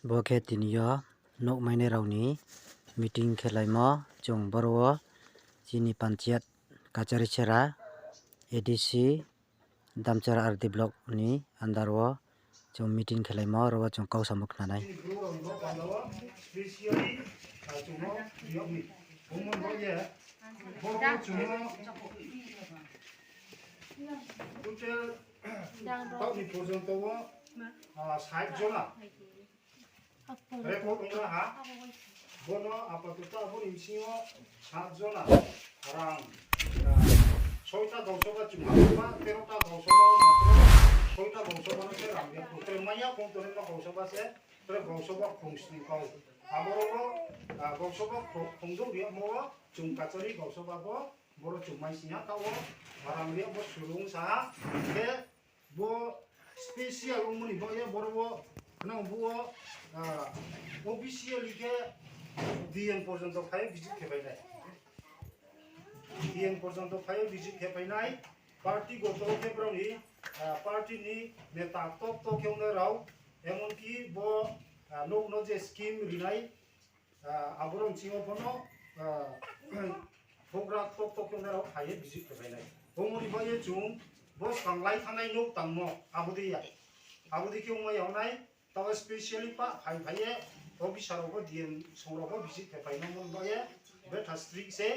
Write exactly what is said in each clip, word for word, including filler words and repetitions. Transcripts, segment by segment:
Bo khe tini yo nouh mainai rao ni meeting khelaimo, chung boro wo chini panchayat Kachari Sera, A D C, Damcherra R D block ni under wo chung meeting khelaimo, aro wo chung kau samo khna nai. Chini bru rao ni bo panda wo specially, ah, chung no riyag mi. Omo bo ye, bo bo chung no total taoh ni porjonto wo, ah, sait jona record ong ha. Bono apatoto abo ni bsing yo sat jona rang, ah, soita gausoba chung ha, tero ta gausoba, soita gausoba no se rang ya, tre maya kong tore no gausoba se, tre gausoba khong sni kau. Aboro wo, ah, gausoba khong, khongdouh riyagmo wo chung Kachari gausoba bo, boro chung mai sing ha, taoh wo rang riyagmo surung sa ha, khe bo special ongmo ni baoh ye boro wo, nang bo wo, ah, officially khe D M porjonto phai ye visit khe phai nai. D M porjonto phai ye visit khe phai nai. Party goto khe brao ni, ah, party ni neta top top khe ongnai rao, emonki bo, ah, nouh no je scheme rinai, ah, aboro bsing yo pho no, ah, houhgra top top khe ongnai rao phai ye visit khe phai nai. Omo ni baoh ye chung bo sanglai thanngnai nouh tangmo abo dei ya. Abo dei khe ongmai ya nai, taoh specially pa phai phai ye officer rao pho D M song rao pho visit khe phai nai, omo ni baoh ye betha strict se,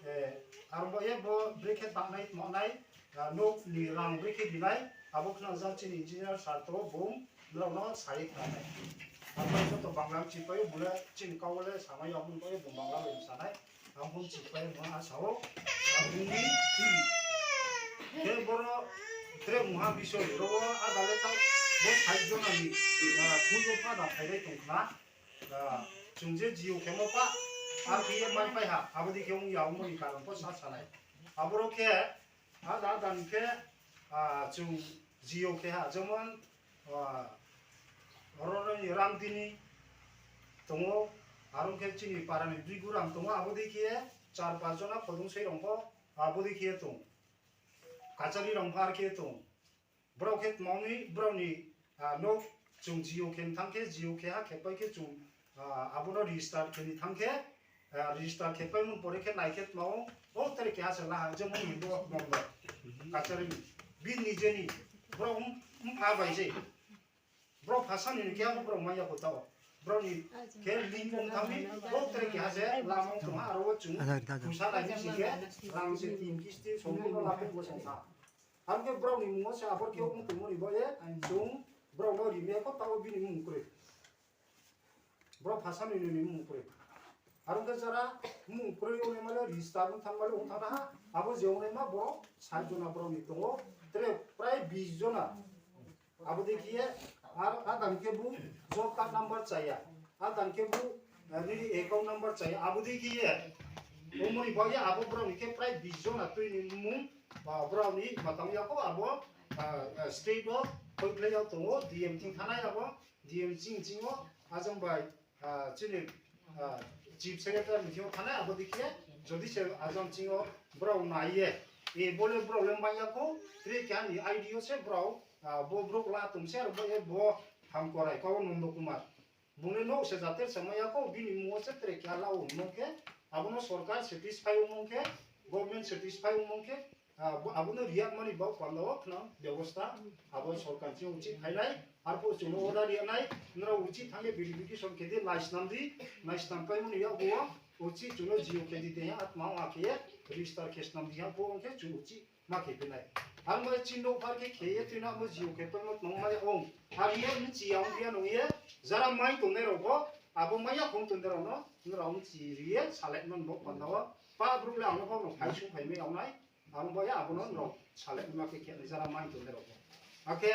eh, aro baoh ye bo brekhe tangnai tma nai, ah, nouh ni rang brekhe rinai, abo khna jang chini engineer sir to bung nrao no sa ye khna nai. Abo joto Bangla chipai ou, bung le chini kau le samai ya, abo ni baoh ye bung Bangla bai sa nai. Ang bung chipai ma a sa ou, ang bung ni, khe boro tre mungha bisoi ro wo ada le ta, bo sait jona ni, ah, phui yo pada phai rai tong khna, ah, chung je G O khemo pa, ar khe ye mai pai ha, abo dei khe ong ya, ongmo ni karon pho sa sa nai. Aboro khe, ada ada ni khe, ah, chung G O khe ha, jemon, ah, oro ni Ramdini tong ou, aro khe chini para ni Biguram tong ou, abo dei khe ye char pas jona Phodungsoi rao pho, abo dei khe ye tong. Kachari rao pho ar khe ye tong. Brao khe tma ong ni, brao ni, ah, nouh chung G O khe thanng khe, G O khe ha khe pai khe chung, ah, abo no register khe ni thanng khe, ah, register khe paimo ni pore khe nai khe tma ong, o tre keha se la ha, jemon ni bo number, Kachari ni, bini je ni, brao mpha bai se. Brao phasa ni khe abo brao mai ya kho tao. Brao ni khe link ong thanng mi, o tre keha se lama ong tong ha, aro wo chung khusa nai mi sing khe, rang se tin kisti, song no la khe bo se tha. Aro khe brao ni mmung wo se abor khe ong tongmo ni baoh ye, chung brao no ri mi ya kho tao bini mmung kroi. Brao phasa ni ni mmung kroi. Aro khe jara mmung kroi ongnaima le register ong thanngma le ong thanng ha, abo je ongnaima boro sait jona brao ni tong ou, tre prai bis jona. Abo dei khe ye, ar, ada ni khe bu job card number cha ya, ada ni khe bu, eh, nini account number cha ya, abo dei khe ye, omo ni baoh ye abo brao ni khe prai bis jona tui ni mmung, ah, brao ni ma tang ya kho abo, ah, ah, state wo hoihkhlai ya tong ou, D M thing thanai abo, D M ching ching ou, ajang bai, ah, chini, ah, chief secretary ni thing yo thanai abo dei khe, jodi se ajang ching ou brao nai ye, e bo le brao le mai ya kho, tre keha ni I D yo se brao, ah, bo brouh la tong se, aro bo ye bo hamkorai kau Nondo Kumar. Bung le nouh se jater se mai ya kho, bini mmung wo se tre keha la ou hingmo khe, abo no sorkar satisfy ongmo khe, government satisfy ongmo khe, ah, bo, abo no ri yagmo ni baoh panda wo khna bebosta, abo sorkar chini uchih phai nai, arphuh chung no order ri yag nai, nrao uchih thanng ye verification khe di, naisnam di, naisnam paimo ni yakgu wo, uchih chung no G O khe di de ha, atma ong ha khe ye, register khe snam di ha, bo ong khe chung uchih ma khe phi nai. Aro bai chini nouhbar khe khe ye tuinangmo G O khe paimo tma ong mai ya ong. Aro ye bchi ya ong phi ya nung ye, jara mai tongnai rao pho, abo mai ya khong tongnai rao no, nrao bchi ri ye, salai no bo panda wo, pa brouh le ang no pho no phai sung phai mai ya ong nai, aro bai ya abo no nrao salai ma khe khe nai jara mai tongnai rao pho. Akhe,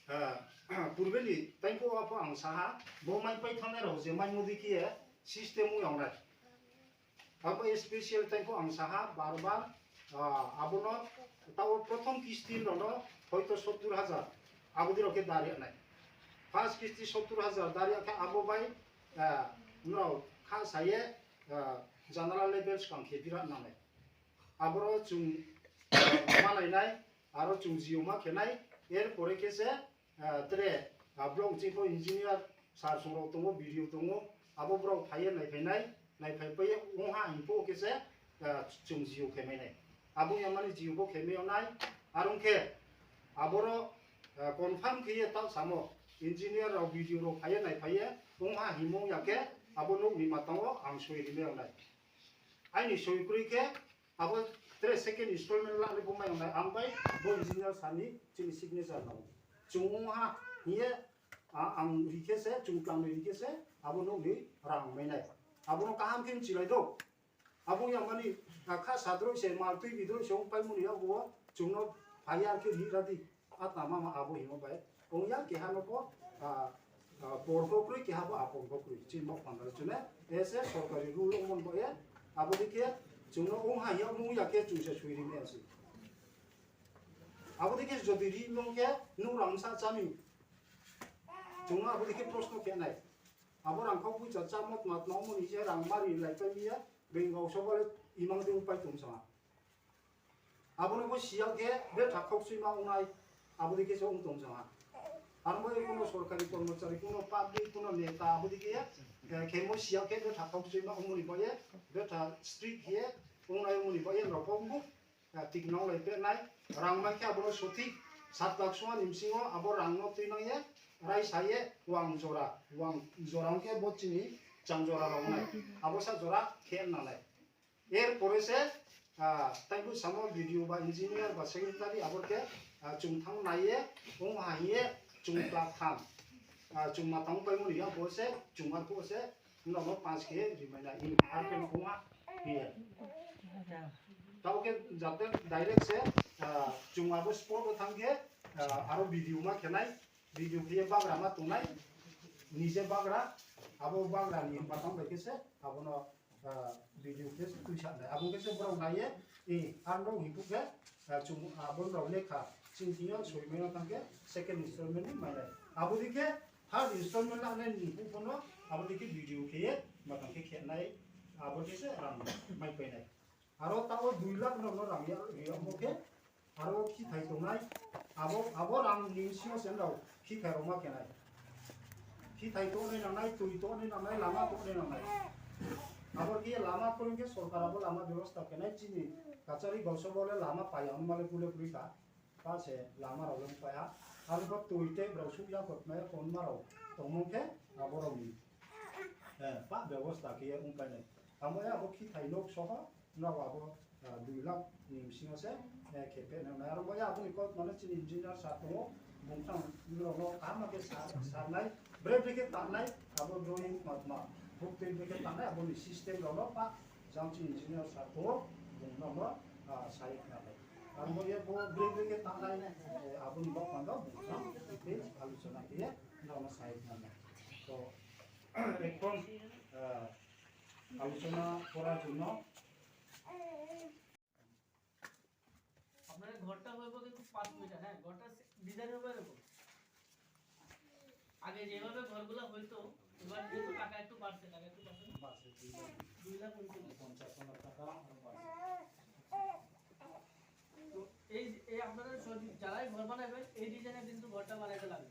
ah, purbe ni taingphuh wo pho ang sa ha, bo mai pai thanngnai rao je maimo dei khe ye, system ong ya ong nai. Abo special time pho ang sa ha, bar bar, ah, abo no, taoh wo prothom kisti rao no, hoito sottur hajar, abo dei rao khe dari nai. First kisti sottur hajar dari khe abo bai, ah, nrao kha sa ye, ah, general level skang khe bira nangnai. Aboro chung, ah, malai nai, aro chung G O ma khe nai, er pore khe se, ah, tre, Abo chini pho engineer sir song rao tong ou, B D O tong ou, abo brao phai ye naiphai nai, naiphai pai ye ong ha hing pho khe se, ah, chung jio khe mai nai. Abo ya mani jio pho khe mai ya nai, are ong khe, aboro, ah, confirm khe ye taoh samo, engineer rao, B D O rao phai ye naiphai ye ong ha hingmo ya khe, abo nouh ni matang wo ang soi ri mai ya nai. Aini soi kroi khe, abo tre second installment lanai bo mai ya nai, ang bai bo engineer sir ni chini signature nang. Chung ong ha hing ye, a, ang ri khe se, chung tang ni ri khe se, abo nouh ni rang mai nai. Abo no kaham khe mchilai do. Abo ya mani, a, kha sadroi se, mal tui bidroi se ong paimo ni yag wo, chung no phai ya khe ri ra di. Atma ma abo hingmo bai. Ong ya keha no pho, a, a, por pho kroi, keha pho apor pho kroi. Chini bo panda chune, ese sorkari rule ongmo ni bo ye, abo dei khe, chung no ong ha hing ya, ong ya khe chung se soi ri mai ya se. Abo dei khe jodi ri mong khe, nung rang sa chá mi. Chung no abo dei khe prosno khe nai. Abo rang khau poicha chámo tma tma omo ni je rang mari lai pai mi ya, being gau soba le imang dei pai tong sa ha. Abo no bo siya khe betha khauksoi ma ong nai, abo dei khe se ong tong sa ha. Aro bo kuno sorkari kormochari, kuno public, kuno neta, abo dei khe, eh, khemo siya khe betha khauksoi ma omo ni bo ye, betha strict khe ye ong nai omo ni bo ye, rao pho ongbu, eh, tik nang lai pe nai, rang mai khe abo no sothik, sat lakh soma ni bsing wo abo rang no tuinang ye, raisa ye, wang jora, wang jora ong khe bo chini chang jora rao nai, abo sa jora khe nang nai. Er pore se, ah, taibu samo B D O ba engineer ba secretary abo khe, ah, chung thanng nai ye, ong ha hing ye, chung klak tham. Ah, chung ma tang paimo ni ya bo se, chung ar phuh se, nrao no pass khe ri mai nai, ar khe ong ha hing ye. Taoh khe jate direct se, ah, chung abo spot wo thanng khe, ah, aro B D O ma khe nai, B D O khe ye bagra ma tong nai, nije bagra, abo bagra ni ma tang bai khe se, abo no, ah, B D O khe tuisa nai. Abo khe se brao nai ye, eh, ang rao hing phuh khe, ah, chung, ah, abo rao lekha, chini thing yo soi mai no thanng khe, second installment ni mai nai. Abo dei khe, third installment lanai ni phuh pho no, abo dei khe B D O khe ye, ma tang khe khe nai, abo dei se rang mai pai nai. Aro taoh wo dui lakh no, no rang ya, ri yagmo khe, aro khithai tongnai, abo, abo rang ni bsing yo se nrao khithai rao ma khe nai. Khithai tongnai nangnai, tui tongnai nangnai, lama tongnai nangnai. Abo khe lama kroi khe sorkar abo lama bebosta khe nai, chini Kachari Gausoba le lama pai ya ongma le kule kroi kha. Pa se lama rao le ongpai ha. Aro pho tui tei brao suh ya kotma ya konma rao tongmo khe abo rao ni, eh, pa bebosta khe ye ongpai nai. Abo ya abo khithai nouh soho, nrao abo, ah, dui lakh ni bsing yo se, eh, khe pe nang nai. Aro bo ya abo ni kautma no chini engineer sir tong ou, bung tang nrao no kaham khe sa-, sa nai, bre bre khe tang nai, abo drawing tma tma, buktui bre khe tang nai, abo ni system rao no pa jang chini engineer sir tong ou, bung nrao no, ah, sa ye khna nai. Aro bo ye bo bre bre khe tang nai, eh, abo ni baoh panda bung tang details আলোচনা khe ye nrao no sa ye khna nai. To, এখন, আহ, আলোচনা করার জন্য আপনাদের ঘরটা হইব কিন্তু পাঁচ মিটার, হ্যাঁ, ঘরটা ডিজাইন হবে এরকম। আগে যেভাবে ঘরগুলো হইতো, এবার যেহেতু টাকা একটু বাড়ছে, টাকা একটু বাড়ছে না? বাড়ছে, দুই লাখ। দুই লাখ উনচল্লিশ। পঞ্চাশ হাজার টাকা আরো বাড়ছে। তো এই, এই আপনারা সব যারাই ঘর বানাবেন, এই ডিজাইনে কিন্তু ঘরটা বানাইতে লাগবে।